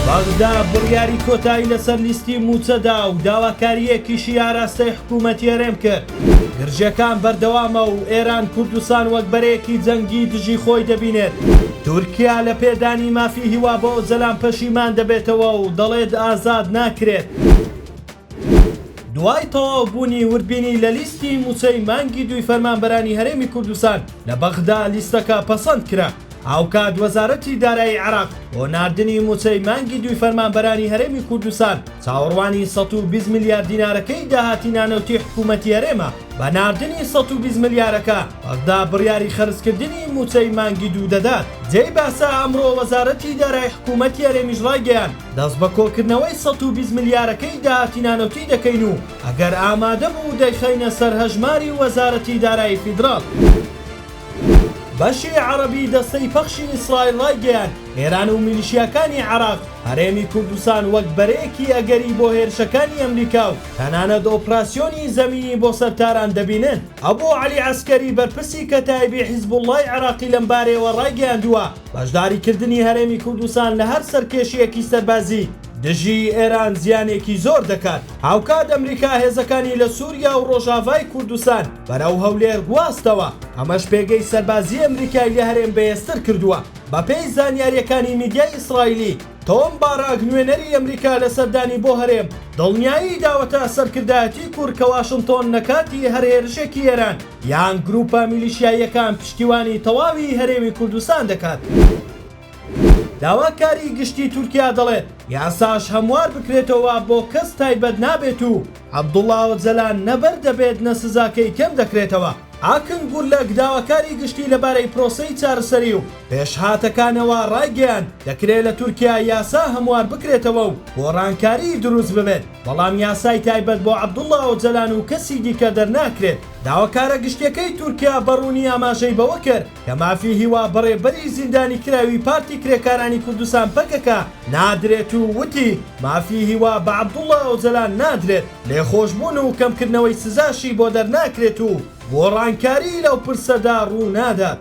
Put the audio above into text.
بەغدا بڕیاری کۆتایی لەسەر لیستی مووچە دا و داواکارییەکیشی ئاراستەی حکوومەتی هەرێم کرد. گرژییەکان بەردەوامە و ئێران کوردستان وەک بەرەیەکی جەنگی دژی خۆی دەبینێت. تورکیا لە پێدانی مافی هیوا بە ئۆجەلان پەشیمان دەبێتەوە و دەڵێت ئازاد ناکرێت. دوای تەواو بوونی وردبینی لە لیستی مووچەی مانگی دووی فەرمانبەرانی هەرێمی کوردستان لە بەغدا لیستەکە پەسەند کرا. هاوکات وەزارەتی دارایی عێراق بۆ ناردنی مووچەی مانگی دووی فەرمانبەرانی هەرێمی کوردستان چاوەڕوانی 120 ملیار دینارەکەی داهاتی نانەوتی حکوومەتی هەرێمە. بە ناردنی 120 ملیارەکە بەغدا بڕیاری خەرجکردنی مووچەی مانگی دوو دەدات. جێی باسە ئەمڕۆ وەزارەتی دارایی حکوومەتی هەرێمیش ڕایگەیاند، دەست بە کۆکردنەوەی 120 ملیارەکەی داهاتی نانەوتی دەکەین و ئەگەر ئامادە بوو دەیخەینە سەر هەژماری وەزارەتی دارایی فیدراڵ. بەشی عەڕەبی دەستەی پەخشی ئیسرائیل ڕایگەیاند، ئێران و میلیشیاکانی عێراق هەرێمی کوردستان وەک بەرەیەکی ئەگەری بۆ هێرشەکانی ئەمریکا و تەنانەت ئۆپراسیۆنی زەمینی بۆ سەر تاران دەبینن. ئەبو عەلی عەسکەری بەرپرسی کەتایبی حیزبوڵڵای عێراقی لەمبارەیەوە ڕایگەیاندووە، بەشداریکردنی هەرێمی کوردستان لە هەر سەرکێشییەکی سەربازی دژی ئێران زیانێکی زۆر دەکات. هاوکات ئەمریکا هێزەکانی لە سوریا و ڕۆژاڤای کوردستان بەرەو هەولێر گواستەوە، ئەمەش پێگەی سەربازی ئەمریکای لە هەرێم بەهێزتر کردووە. بەپێی زانیارییەکانی میدیای ئیسرائیلی، تۆم باراک نوێنەری ئەمریکا لە سەردانی بۆ هەرێم، دڵنیایی داوەتە سەرکردایەتی کورد کە واشنتۆن لە کاتی هەر هێرشێکی ئێران یان گروپە میلیشیاییەکان پشتیوانی تەواوی هەرێمی کوردستان دەکات. داواکاری گشتی تورکیا دەڵێت، یاساش هەموار بکرێتەوە بۆ کەس تایبەت نابێت و عەبدوڵا ئۆجەلان نە بەر دەبێت نە سزاکەی کەم دەکرێتەوە. ئاکن گورلەک داواکاری گشتی لەبارەی پرۆسەی چارەسەری و پێشهاتەکانەوە ڕایگەیاند، دەکرێت لە تورکیا یاسا هەموار بکرێتەوە و گۆڕانکاری دروست ببێت، بەڵام یاسای تایبەت بۆ عەبدوڵا ئۆجەلان و کەسی دیکە دەرناکرێت. داواکارە گشتیەکەی تورکیا بە ڕوونی ئاماژەی بەوە کرد کە مافی هیوا بە ڕێبەری زیندانیکراوی پارتی کرێکارانی کوردستان پەکەکە نادرێت و وتی، مافی هیوا بە عەبدوڵا ئۆجەلان نادرێت، لێخۆشبوون و کەمکردنەوەی سزاشی بۆ دەرناکرێت و گۆڕانکاری لەو پرسەدا ڕوونادات.